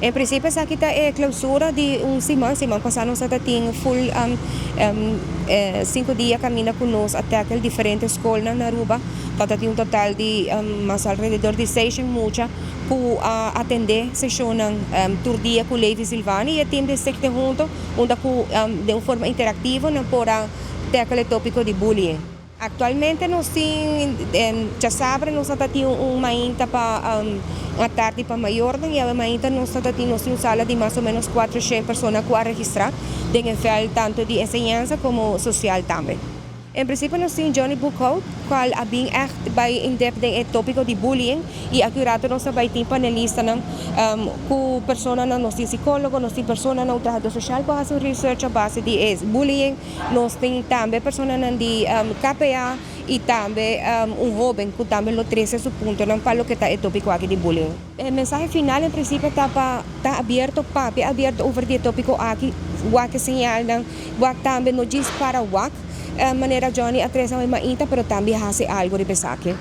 En prinsipio esaki ta e klousura di un siman. Siman pasá nos a tin full 5 dia kaminda ku nos a tackle diferente skolnan na Aruba. Tabata tin un total di mas alrededor di 600 mucha ku a atendé seshonnan tur dia ku Levi Silvani i e team di Stichting Hunto, unda ku di un forma interaktivo nan por a tackle e tópiko di bullying. Aktualmente nos tin, djasabra nos tin un mainta pa un atardi pa mayornan i e mainta nos tin nos un sala di mas o ménos 400 persona ku a registrá den e veld tantu di enseñansa komo sosial tambe. En prinsipio nos tin Johnny Boekhout, kual a bin echt bai in depth den e tópiko di bullying i aki rato nos bai tin panelistanan ku personanan, nos tin psikólogo, nos tin personanan trahadó sosial ku hasi research a base di e bullying, nos tin tambe personanan di KPA i tambe un hóben ku tambe lo trese su puntonan pa loke ta e tópiko aki di bullying. E mensahe final en prinsipio ta pa ta abierto, papia abierto over di e tópiko aki, wak señalnan, wak tambe no djis para wak, manera Johnny a trese mainta, pero tambe hasi algu riba esaki. E